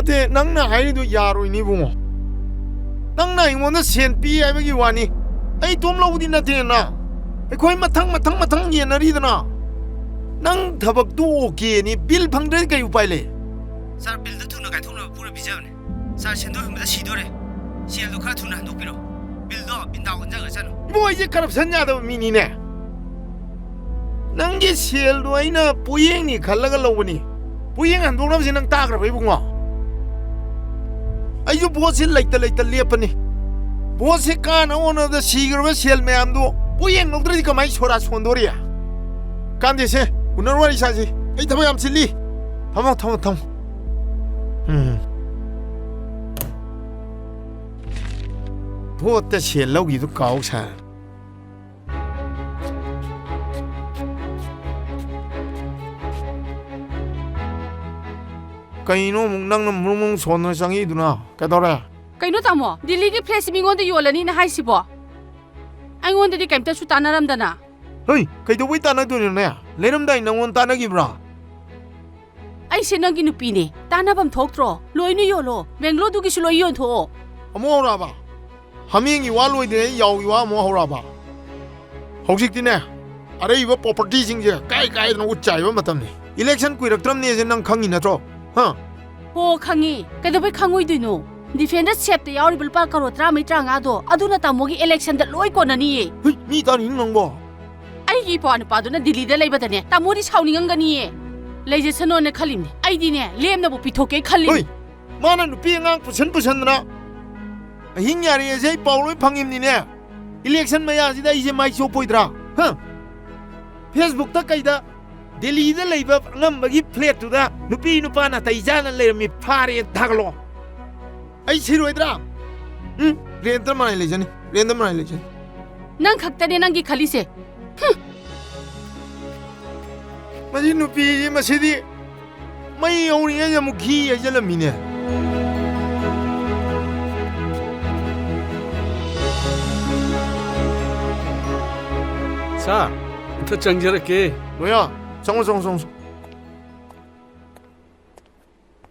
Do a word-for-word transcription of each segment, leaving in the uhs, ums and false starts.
ꯇꯦ, ꯅꯪꯅ ꯍꯥꯏꯔꯤꯗꯣ ꯌꯥꯔꯣꯏꯅꯦ, ꯏꯕꯨꯡꯉꯣ꯫ ꯅꯪꯅ ꯑꯩꯉꯣꯟꯗ ꯁꯦꯟ ꯄꯤ ꯍꯥꯏꯕꯒꯤ ꯋꯥꯅꯤ꯫ ꯑꯩ ꯏꯇꯣꯝ ꯂꯧꯕꯗꯤ ꯅꯠꯇꯦꯅ꯫ ꯑꯩꯈꯣꯏ ꯃꯊꯪ, ꯃꯊꯪ, ꯃꯊꯪ ꯌꯦꯟꯅꯔꯤꯗꯅ꯫ ꯅꯪ ꯊꯕꯛꯇꯨ ꯑꯣꯀꯦꯅꯤ, ꯕꯤꯜ ꯐꯪꯗ꯭ꯔꯗꯤ ꯀꯩ ꯎꯄꯥꯏ ꯂꯩ? ꯁꯥꯔ, ꯕꯤꯜꯗꯨ ꯊꯨꯅ ꯀꯥꯏꯊꯣꯛꯅꯕ ꯄꯨꯔ ꯄꯤꯖꯕꯅꯦ꯫ ꯁꯥꯔ, ꯁꯦꯟꯗꯣꯏ ꯍꯨꯟꯕꯗ ꯁꯤꯗꯣꯔꯦ꯫ ꯁꯦꯜꯗꯣ ꯈꯔ ꯊꯨꯅ ꯍꯟꯗꯣꯛꯄꯤꯔꯣ꯫ ꯕꯤꯜꯗꯣ ꯕꯤꯟꯗꯥ ꯑꯣꯟꯖꯈ꯭ꯔꯁꯅꯨ꯫ ꯏꯕꯨꯡꯉꯣ, ꯑꯩꯁꯦ ꯀꯔꯞꯁꯟ ꯌꯥꯗꯕ ꯃꯤꯅꯤꯅꯦ꯫ ꯅꯪꯒꯤ ꯁꯦꯜꯗꯣ ꯑꯩꯅ ꯄꯣꯌꯦꯡꯅꯤ ꯈꯜꯂꯒ ꯂꯧꯕꯅꯤ꯫ ꯄꯣꯌꯦꯡ ꯍꯟꯗꯣꯛꯅꯕꯁꯦ ꯅꯪ ꯇꯥꯈ꯭ꯔꯕ, ꯏꯕꯨꯡꯉꯣ? ꯑꯩꯁꯨ ꯚꯣꯠꯁꯦ ꯂꯩꯇ ꯂꯩꯇ ꯂꯦꯞꯄꯅꯤ꯫ ꯚꯣꯠꯁꯦ ꯀꯥꯅ ꯍꯣꯠꯅꯕꯗ ꯁꯤꯈ꯭ꯔꯕ ꯁꯦꯜ ꯃꯌꯥꯝꯗꯣ ꯄꯣꯌꯦꯡ ꯂꯧꯗ꯭ꯔꯗꯤ ꯀꯃꯥꯏꯅ ꯁꯣꯔꯥ ꯁꯣꯟꯗꯣꯔꯤ? ꯀꯥꯟꯗꯦꯁꯦ, ꯎꯅꯔ ꯋꯥꯔꯤ ꯁꯥꯁꯤ꯫ ꯑꯩ ꯊꯕꯛ ꯌꯥꯝ ꯆꯤꯜꯂꯤ꯫ ꯊꯝꯃꯣ, ꯊꯝꯃꯣ, ꯊꯝꯃꯣ꯫ ꯎꯝ꯫ ꯚꯣꯠꯇ ꯁꯦꯜ ꯂꯧꯈꯤꯗꯨ ꯀꯥꯎ ꯁꯥꯔ꯫ ꯀꯩꯅꯣ ꯑꯃꯨꯛ ꯅꯪꯅ ꯃꯔꯨꯝ ꯃꯔꯨꯝ ꯁꯣꯟꯗꯅ ꯆꯪꯉꯛꯏꯗꯨꯅ? ꯀꯩꯗꯧꯔꯦ? ꯀꯩꯅꯣ ꯇꯥꯃꯣ, ꯗꯤꯜꯂꯤꯒꯤ ꯐ꯭ꯂꯦꯠꯁꯤ ꯃꯤꯉꯣꯟꯗ ꯌꯣꯜꯂꯅꯤꯅ ꯍꯥꯏꯁꯤꯕꯣ? ꯑꯩꯉꯣꯟꯗꯗꯤ ꯀꯩꯝꯇꯁꯨ ꯇꯥꯟꯅꯔꯝꯗꯅ꯫ ꯍꯩ, ꯀꯩꯗꯧꯕꯩ ꯇꯥꯟꯅꯗꯣꯏꯅꯣꯅꯦ? ꯂꯩꯔꯝꯗꯥꯏ ꯅꯪꯉꯣꯟꯗ ꯇꯥꯟꯅꯈꯤꯕ꯭ꯔꯥ? ꯑꯩꯁꯦ ꯅꯪꯒꯤ ꯅꯨꯄꯤꯅꯦ, ꯇꯥꯟꯅꯐꯝ ꯊꯣꯛꯇ꯭ꯔꯣ? ꯂꯣꯏꯅ ꯌꯣꯜꯂꯣ, ꯕꯦꯡꯒ꯭ꯂꯣꯔꯗꯨꯒꯤꯁꯨ ꯂꯣꯏ ꯌꯣꯟꯊꯣꯛꯑꯣ꯫ ꯑꯃꯨꯛ ꯍꯧꯔꯛꯑꯕ? ꯍꯥꯃꯦꯡꯒꯤ ꯋꯥ ꯂꯣꯏꯗ꯭ꯔꯤꯉꯩ ꯌꯥꯎꯒꯤ ꯋꯥ ꯑꯃꯨꯛ ꯍꯧꯔꯛꯑꯕ? ꯍꯧꯖꯤꯛꯇꯤꯅꯦ, ꯑꯔꯩꯕ ꯄ꯭ꯔꯣꯄꯔꯇꯤꯁꯤꯡꯁꯦ ꯀꯥꯏ ꯀꯥꯏꯗꯅꯣ ꯎꯠ ꯆꯥꯏꯕ ꯃꯇꯝꯅꯤ꯫ ꯏꯂꯦꯛꯁꯟ ꯀꯨꯏꯔꯛꯇ꯭ꯔꯕꯅꯦꯁꯦ ꯅꯪ ꯈꯪꯉꯤ ꯅꯠꯇ꯭ꯔꯣ? ꯍꯥ? ꯍꯣ, ꯈꯪꯉꯤ꯫ ꯀꯩꯗꯧꯕꯩ ꯈꯪꯉꯣꯏꯗꯣꯏꯅꯣ? ꯗꯤꯐꯦꯟꯗꯔ ꯁꯦꯞꯇ ꯌꯥꯎꯔꯤꯕ ꯂꯨꯄꯥ ꯀꯔꯣꯔ ꯇꯔꯥꯃꯔꯤ ꯇꯔꯥꯃꯉꯥꯗꯣ ꯑꯗꯨꯅ ꯇꯥꯃꯣꯒꯤ ꯏꯂꯦꯛꯁꯟꯗ ꯂꯣꯏ ꯀꯣꯟꯅꯅꯤꯌꯦ꯫ ꯍꯨꯏ, ꯃꯤ ꯇꯥꯅꯤ ꯅꯪꯕꯣ? ꯑꯩꯒꯤ ꯏꯄ꯭ꯋꯥ ꯅꯨꯄꯥꯗꯨꯅ ꯗꯤꯜꯂꯤꯗ ꯂꯩꯕꯗꯅꯦ ꯇꯥꯃꯣꯗꯤ ꯁꯥꯎꯅꯤꯡꯉꯝꯒꯅꯤꯌꯦ꯫ ꯂꯩꯖꯁꯅꯣꯅ ꯈꯜꯂꯤꯝꯅꯦ꯫ ꯑꯩꯗꯤꯅꯦ ꯂꯦꯝꯅꯕꯨ ꯄꯤꯊꯣꯛꯀꯦ ꯈꯜꯂꯤꯝꯅꯦ꯫ ꯍꯨꯏ, ꯃꯥꯅ ꯅꯨꯄꯤ ꯑꯉꯥꯡ ꯄꯨꯁꯟ ꯄꯨꯁꯟꯗꯅ ꯑꯍꯤꯡ ꯌꯥꯔꯦꯁꯦ ꯑꯩ ꯄꯥꯎ ꯂꯣꯏ ꯐꯪꯉꯤꯝꯅꯤꯅꯦ꯫ ꯏꯂꯦꯛꯁꯟ ꯃꯌꯥꯁꯤꯗ ꯑꯩꯁꯦ ꯃꯥꯏ ꯆꯣꯞꯄꯣꯏꯗ꯭ꯔꯥ? ꯍ? ꯐꯦꯁꯕꯨꯛꯇ ꯀꯩꯗ ꯗꯦꯜꯂꯤꯗ ꯂꯩꯕ ꯑꯉꯝꯕꯒꯤ ꯐ꯭ꯂꯦꯠꯇꯨꯗ ꯅꯨꯄꯤ ꯅꯨꯄꯥ ꯅꯥꯇꯩ ꯆꯥꯅ ꯂꯩꯔꯝꯃꯤ, ꯐꯥꯔꯦ ꯊꯥꯒꯠꯂꯣ꯫ ꯑꯩ ꯁꯤꯔꯣꯏꯗ꯭ꯔꯥ? ꯎꯝ, ꯔꯦꯟꯇ ꯃꯔꯥꯏ ꯂꯩꯖꯅꯤ, ꯔꯦꯟꯇ ꯃꯔꯥꯏ ꯂꯩꯖꯅꯤ꯫ ꯅꯪ ꯈꯛꯇꯅꯦ ꯅꯪꯒꯤ ꯈꯜꯂꯤꯁꯦ꯫ ꯍꯨꯝ꯫ ꯃꯁꯤ ꯅꯨꯄꯤꯁꯤ, ꯃꯁꯤꯗꯤ ꯃꯩ ꯍꯧꯔꯤꯉꯩꯗ ꯑꯃꯨꯛ ꯘꯤ ꯍꯩꯖꯤꯜꯂꯝꯃꯤꯅꯦ꯫ ꯁꯥꯔ, ꯑꯝꯇ ꯆꯪꯖꯔꯛꯀꯦ꯫ ꯂꯣꯌꯥ, ꯆꯪꯉꯣ, ꯆꯪꯉꯣ, ꯆꯪꯉꯣ, ꯆꯪꯉꯣ꯫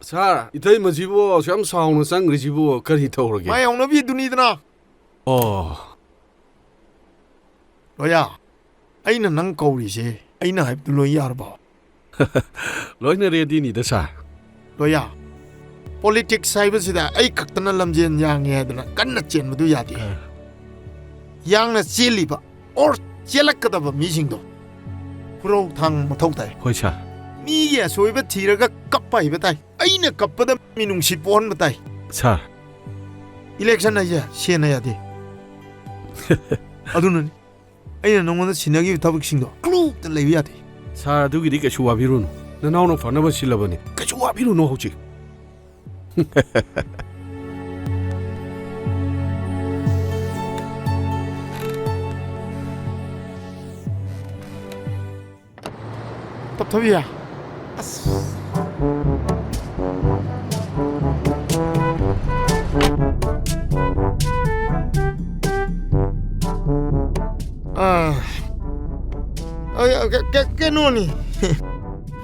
ꯁꯥꯔ, ꯏꯇꯩꯃꯁꯤꯕꯨ ꯑꯁꯨꯛ ꯌꯥꯝ ꯁꯥꯎꯅ ꯆꯪꯈ꯭ꯔꯤꯁꯤꯕꯨ ꯀꯔꯤ ꯇꯧꯔꯒꯦ? ꯃꯥꯏ ꯍꯧꯅꯕꯤꯗꯨꯅꯤꯗꯅ꯫ ꯑꯣ꯫ ꯂꯣꯌꯥ, ꯑꯩꯅ ꯅꯪ ꯀꯧꯔꯤꯁꯦ, ꯑꯩꯅ ꯍꯥꯏꯕꯗꯨ ꯂꯣꯏ ꯌꯥꯔꯕꯣ? ꯂꯣꯏꯅ ꯔꯦꯗꯤꯅꯤꯗ, ꯁꯥꯔ꯫ ꯂꯣꯌꯥ, ꯄꯣꯂꯤꯇꯤꯛꯁ ꯍꯥꯏꯕꯁꯤꯗ ꯑꯩ ꯈꯛꯇꯅ ꯂꯝꯖꯦꯟ ꯌꯥꯡꯉꯦ ꯍꯥꯏꯗꯅ ꯀꯟꯅ ꯆꯦꯟꯕꯗꯨ ꯌꯥꯗꯦ꯫ ꯑ꯫ ꯌꯥꯡꯅ ꯆꯦꯜꯂꯤꯕ ꯑꯣꯔ ꯆꯦꯜꯂꯛꯀꯗꯕ ꯃꯤꯁꯤꯡꯗꯣ ꯈꯨꯔꯧ ꯊꯥꯡ ꯃꯊꯧ ꯇꯥꯏ꯫ ꯍꯣꯏ, ꯁꯥꯔ꯫ ꯃꯤꯒꯤ ꯑꯁꯣꯏꯕ ꯊꯤꯔꯒ ꯀꯞꯄ ꯍꯩꯕ ꯇꯥꯏ꯫ ꯑꯩꯅ ꯀꯞꯄꯗ ꯃꯤꯅꯨꯡꯁꯤ ꯄꯣꯛꯍꯟꯕ ꯇꯥꯏ꯫ ꯁꯥꯔ꯫ ꯏꯂꯦꯛꯁꯟ ꯍꯥꯏꯁꯦ ꯁꯦꯟꯅ ꯌꯥꯗꯦ꯫ ꯑꯗꯨꯅꯅꯤ ꯑꯩꯅ ꯅꯉꯣꯟꯗ ꯁꯤꯟꯅꯈꯤꯕ ꯊꯕꯛꯁꯤꯡꯗꯣ ꯀ꯭ꯂꯨꯞꯇ ꯂꯩꯕ ꯌꯥꯗꯦ꯫ ꯁꯥꯔ, ꯑꯗꯨꯒꯤꯗꯤ ꯀꯩꯁꯨ ꯋꯥꯕꯤꯔꯨꯅꯨ꯫ ꯅꯅꯥꯎꯅ ꯐꯅꯕ ꯁꯤꯜꯂꯕꯅꯤ꯫ ꯀꯩꯁꯨ ꯋꯥꯕꯤꯔꯨꯅꯨ ꯍꯧꯖꯤꯛ꯫ ꯇꯞꯊꯕꯤ꯫ ꯑꯁ꯫ ꯑꯥ꯫ ꯑ, ꯀ-, ꯀ-, ꯀꯩꯅꯣꯅꯤ꯫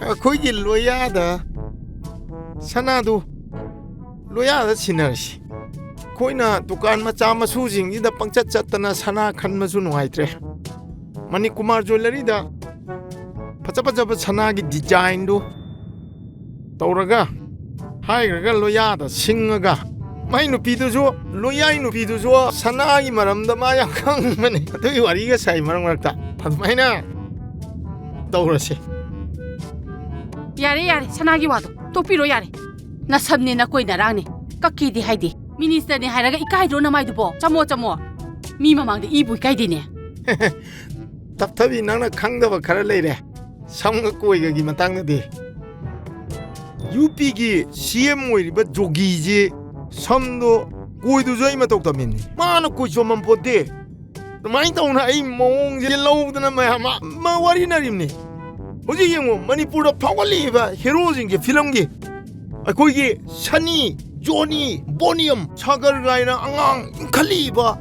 ꯑꯩꯈꯣꯏꯒꯤ ꯂꯣꯌꯥꯗ ꯁꯅꯥꯗꯨ ꯂꯣꯌꯥꯗ ꯁꯤꯟꯅꯔꯁꯤ꯫ ꯑꯩꯈꯣꯏꯅ ꯗꯨꯀꯥꯟ ꯃꯆꯥ ꯃꯁꯨꯁꯤꯡꯁꯤꯗ ꯄꯪꯆꯠ ꯆꯠꯇꯅ ꯁꯅꯥ ꯈꯟꯕꯁꯨ ꯅꯨꯡꯉꯥꯏꯇ꯭ꯔꯦ꯫ ꯃꯅꯤꯀꯨꯃꯥꯔ ꯖ꯭ꯋꯦꯂꯔꯤꯗ ꯐꯖ ꯐꯖꯕ ꯁꯅꯥꯒꯤ ꯗꯤꯖꯥꯏꯟꯗꯨ ꯇꯧꯔꯒ ꯍꯥꯏꯈ꯭ꯔꯒ ꯂꯣꯌꯥꯗ ꯁꯤꯡꯉꯒ, ꯃꯥꯏ ꯅꯨꯄꯤꯗꯨꯁꯨ, ꯂꯣꯌꯥꯏ ꯅꯨꯄꯤꯗꯨꯁꯨ ꯁꯅꯥꯒꯤ ꯃꯔꯝꯗ ꯃꯥ ꯌꯥꯝ ꯈꯪꯕꯅꯦ꯫ ꯑꯗꯨꯒꯤ ꯋꯥꯔꯤꯒ ꯁꯥꯏ ꯃꯔꯛ ꯃꯔꯛꯇ꯫ ꯑꯗꯨꯃꯥꯏꯅ ꯇꯧꯔꯁꯤ꯫ ꯌꯥꯔꯦ, ꯌꯥꯔꯦ, ꯁꯅꯥꯒꯤ ꯋꯥꯗꯣ ꯇꯣꯛꯄꯤꯔꯣ, ꯌꯥꯔꯦ꯫ ꯅꯁꯝꯅꯦ, ꯅꯀꯣꯏ ꯅꯔꯥꯡꯅꯦ, ꯀꯛꯀꯦꯗꯤ ꯍꯥꯏꯗꯦ꯫ ꯃꯤꯅꯤꯁꯇꯔꯅꯦ ꯍꯥꯏꯔꯒ ꯏꯀꯥꯏꯗ꯭ꯔꯣ ꯅꯃꯥꯏꯗꯨꯕꯣ? ꯆꯃꯣ, ꯆꯃꯣ꯫ ꯃꯤ ꯃꯃꯥꯡꯗ ꯏꯕꯨ ꯏꯀꯥꯏꯗꯦꯅꯦ꯫ ꯇꯞꯊꯕꯤ, ꯅꯪꯅ ꯈꯪꯗꯕ ꯈꯔ ꯂꯩꯔꯦ꯫ ꯁꯝꯒ ꯀꯣꯏꯒꯒꯤ ꯃꯇꯥꯡꯗꯗꯤ꯫ ꯌꯨ ꯄꯤꯒꯤ ꯁꯤ ꯑꯦꯝ ꯑꯣꯏꯔꯤꯕ ꯖꯣꯒꯤꯁꯤ ꯁꯝꯗꯣ ꯀꯣꯏꯗꯨꯁꯨ ꯑꯩ ꯃꯇꯧ ꯇꯝꯃꯤꯅꯤ꯫ ꯃꯥꯅ ꯀꯣꯏ ꯆꯣꯝꯃꯝ ꯄꯣꯠꯇꯦ꯫ ꯑꯗꯨꯃꯥꯏꯅ ꯇꯧꯅ ꯑꯩ ꯃꯑꯣꯡꯁꯦ ꯂꯧꯗꯅ ꯃꯌꯥꯝ ꯑꯃ, ꯑꯃ ꯋꯥꯔꯤꯅꯔꯤꯕꯅꯤ꯫ ꯍꯧꯖꯤꯛ ꯌꯦꯡꯉꯨ, ꯃꯅꯤꯄꯨꯔꯗ ꯐꯥꯎꯒꯠꯂꯛꯏꯕ ꯍꯦꯔꯣꯁꯤꯡꯁꯦ ꯐꯤꯂꯝꯒꯤ, ꯑꯩꯈꯣꯏꯒꯤ ꯁꯅꯤ, ꯖꯣꯅꯤ, ꯕꯣꯅꯤꯌꯝ, ꯁꯥꯒꯔ ꯀꯥꯏꯅ ꯑꯉꯥꯡ ꯏꯟꯈꯠꯂꯛꯏꯕ,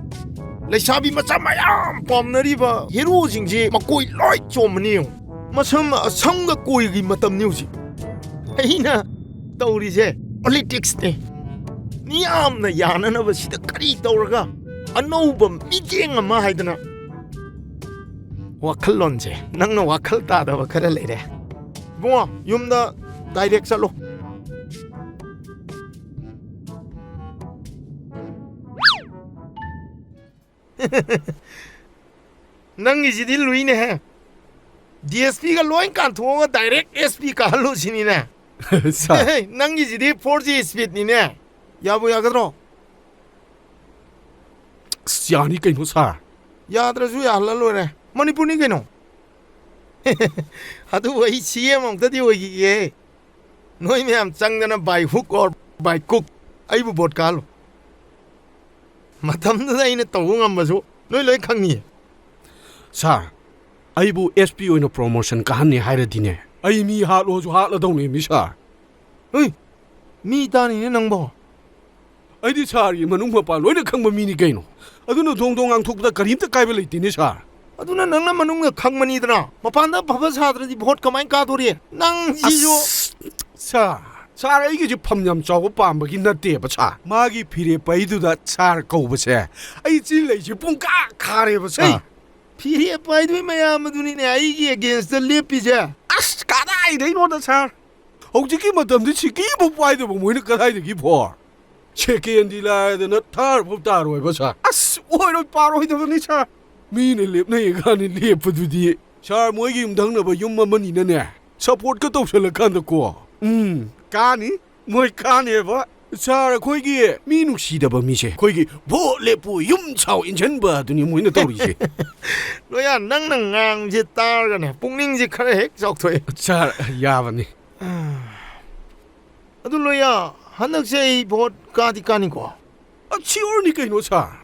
ꯂꯩꯁꯥꯕꯤ ꯃꯆꯥ ꯃꯌꯥꯝ ꯄꯥꯝꯅꯔꯤꯕ ꯍꯦꯔꯣꯁꯤꯡꯁꯦ ꯃꯀꯣꯏ ꯂꯣꯏ ꯆꯣꯝꯕꯅꯤ ꯌꯦꯡꯉꯨ꯫ ꯃꯁꯝ, ꯁꯝꯒ ꯀꯣꯏꯒꯤ ꯃꯇꯝꯅꯤ ꯍꯧꯖꯤꯛ꯫ ꯑꯩꯅ ꯇꯧꯔꯤꯁꯦ ꯄꯣꯂꯤꯇꯤꯛꯁꯅꯦ꯫ ꯃꯤꯌꯥꯝꯅ ꯌꯥꯅꯅꯕ ꯁꯤꯗ ꯀꯔꯤ ꯇꯧꯔꯒ ꯑꯅꯧꯕ ꯃꯤꯠꯌꯦꯡ ꯑꯃ ꯍꯥꯏꯗꯅ꯫ ꯋꯥꯈꯜꯂꯣꯟꯁꯦ ꯅꯪꯅ ꯋꯥꯈꯜ ꯇꯥꯗꯕ ꯈꯔ ꯂꯩꯔꯦ꯫ ꯏꯕꯨꯡꯉꯣ, ꯌꯨꯝꯗ ꯗꯥꯏꯔꯦꯛ ꯆꯠꯂꯣ꯫ ꯅꯪꯒꯤꯁꯤꯗꯤ ꯂꯨꯏꯅꯦꯍꯦ꯫ ꯗꯤ ꯑꯦꯁ ꯄꯤꯒ ꯂꯣꯏ ꯀꯥꯟꯊꯣꯛꯑꯒ ꯗꯥꯏꯔꯦꯛ ꯑꯦꯁ ꯄꯤ ꯀꯥꯍꯜꯂꯨ ꯁꯤꯅꯤꯅꯦ꯫ ꯁꯥꯔ꯫ ꯍꯦ, ꯅꯪꯒꯤꯁꯤꯗꯤ ꯐꯣꯔ ꯖꯤ ꯁ꯭ꯄꯤꯗꯅꯤꯅꯦ꯫ ꯌꯥꯕꯨ ꯌꯥꯒꯗ꯭ꯔꯣ? ꯑꯁ, ꯌꯥꯅꯤ ꯀꯩꯅꯣ, ꯁꯥꯔ꯫ ꯌꯥꯗ꯭ꯔꯁꯨ ꯌꯥꯍꯜꯂ ꯂꯣꯏꯔꯦ꯫ ꯃꯅꯤꯄꯨꯔꯅꯤ ꯀꯩꯅꯣ꯫ ꯑꯗꯨꯕꯨ ꯑꯩ ꯁꯤ ꯑꯦꯝ ꯑꯃꯨꯛꯇꯗꯤ ꯑꯣꯏꯈꯤꯒꯦ꯫ ꯅꯣꯏ ꯃꯌꯥꯝ ꯆꯪꯗꯅ by hook or by crook ꯑꯩꯕꯨ ꯚꯣꯠ ꯀꯥꯍꯜꯂꯨ꯫ ꯃꯇꯝꯗꯨꯗ ꯑꯩꯅ ꯇꯧꯕ ꯉꯝꯕꯁꯨ ꯅꯣꯏ ꯂꯣꯏ ꯈꯪꯉꯤ꯫ ꯁꯥꯔ, ꯑꯩꯕꯨ ꯑꯦꯁ ꯄꯤ ꯑꯣꯏꯅ ꯄ꯭ꯔꯣꯃꯣꯁꯟ ꯀꯥꯍꯟꯅꯤ ꯍꯥꯏꯔꯗꯤꯅꯦ, ꯑꯩ ꯃꯤ ꯍꯥꯠꯂꯣꯁꯨ ꯍꯥꯠꯂꯗꯧꯅꯦ, ꯃꯤ ꯁꯥꯔ꯫ ꯍꯨꯏ, ꯃꯤ ꯇꯥꯅꯤꯅꯦ ꯅꯪꯕꯣ꯫ ꯑꯩꯗꯤ ꯁꯥꯔꯒꯤ ꯃꯅꯨꯡ ꯃꯄꯥꯟ ꯂꯣꯏꯅ ꯈꯪꯕ ꯃꯤꯅꯤ ꯀꯩꯅꯣ꯫ ꯑꯗꯨꯅ ꯗꯣꯡ ꯗꯣꯡ ꯉꯥꯡꯊꯣꯛꯄꯗ ꯀꯔꯤꯝꯇ ꯀꯥꯏꯕ ꯂꯩꯇꯦꯅꯦ, ꯁꯥꯔ꯫ ꯑꯗꯨꯅ ꯅꯪꯅ ꯃꯅꯨꯡꯗ ꯈꯪꯕꯅꯤꯗꯅ, ꯃꯄꯥꯟꯗ ꯑꯐꯕ ꯁꯥꯗ꯭ꯔꯗꯤ ꯚꯣꯠ ꯀꯃꯥꯏꯅ ꯀꯥꯗꯣꯔꯤ? ꯅꯪ ꯁꯤꯁꯨ꯫ ꯑꯁ, ꯁꯥꯔ, ꯁꯥꯔ, ꯑꯩꯒꯤꯁꯦ ꯐꯝ ꯌꯥꯝ ꯆꯥꯎꯕ ꯄꯥꯝꯕꯒꯤ ꯅꯠꯇꯦꯕ, ꯁꯥꯔ꯫ ꯃꯥꯒꯤ ꯐꯤꯔꯦꯞ ꯄꯩꯗꯨꯗ ꯁꯥꯔ ꯀꯧꯕꯁꯦ ꯑꯩ ꯆꯤꯜ ꯂꯩꯁꯦ ꯄꯨꯡ ꯀꯥ ꯀꯥꯔꯦꯕ, ꯁꯥꯔ꯫ ꯐꯤꯔꯦꯞ ꯄꯥꯏꯗꯣꯏ ꯃꯌꯥꯝ ꯑꯗꯨꯅꯤꯅꯦ ꯑꯩꯒꯤ against ꯂꯦꯞꯄꯤꯁꯦ꯫ ꯑꯁ, ꯀꯗꯥꯏꯗꯩꯅꯣꯗ, ꯁꯥꯔ? ꯍꯧꯖꯤꯛꯀꯤ ꯃꯇꯝꯗꯤ ꯁꯤꯀꯤꯕꯨ ꯄꯥꯏꯗꯕ ꯃꯣꯏꯅ ꯀꯗꯥꯏꯗꯒꯤ ꯐꯣꯔ? ꯁꯦꯀꯦꯟꯗꯤ ꯂꯥꯏꯔꯗꯅ ꯊꯥꯔ ꯐꯥꯎ ꯇꯥꯔꯣꯏꯕ, ꯁꯥꯔ꯫ ꯑꯁ, ꯑꯣꯏꯔꯣꯏ ꯄꯥꯔꯣꯏꯗꯕꯅꯤ, ꯁꯥꯔ꯫ ꯃꯤꯅ ꯂꯦꯞꯅꯩ ꯀꯥꯟꯗ ꯂꯦꯞꯄꯗꯨꯗꯤ, ꯁꯥꯔ, ꯃꯣꯏꯒꯤ ꯌꯨꯝꯊꯪꯅꯕ ꯌꯨꯝ ꯑꯃꯅꯤꯅꯅꯦ, ꯁꯞꯄꯣꯔꯠꯀ ꯇꯧꯁꯜꯂꯀꯥꯟꯗꯀꯣ, ꯎꯝ, ꯀꯥꯅꯤ, ꯃꯣꯏ ꯀꯥꯅꯦꯕ꯫ ꯁꯥꯔ, ꯑꯩꯈꯣꯏꯒꯤ ꯃꯤ ꯅꯨꯡꯁꯤꯗꯕ ꯃꯤꯁꯦ ꯑꯩꯈꯣꯏꯒꯤ ꯚꯣꯠ ꯂꯦꯞꯄꯨ ꯌꯨꯝ ꯁꯥꯎ ꯏꯟꯁꯤꯟꯕ ꯑꯗꯨꯅꯤ ꯃꯣꯏꯅ ꯇꯧꯔꯤꯁꯦ꯫ ꯂꯣꯌꯥ, ꯅꯪꯅ ꯉꯥꯡꯕꯁꯦ ꯇꯥꯔꯒꯅꯦ ꯄꯨꯛꯅꯤꯡꯁꯦ ꯈꯔ ꯍꯦꯛ ꯆꯥꯎꯊꯣꯛꯑꯦ꯫ ꯁꯥꯔ, ꯌꯥꯕꯅꯤ꯫ ꯑꯗꯨ ꯂꯣꯌꯥ, ꯍꯟꯗꯛꯁꯦ ꯑꯩ ꯚꯣꯠ ꯀꯥꯗꯤ ꯀꯥꯅꯤꯀꯣ? ꯑ, ꯁꯤꯌꯣꯔꯅꯤ ꯀꯩꯅꯣ, ꯁꯥꯔ꯫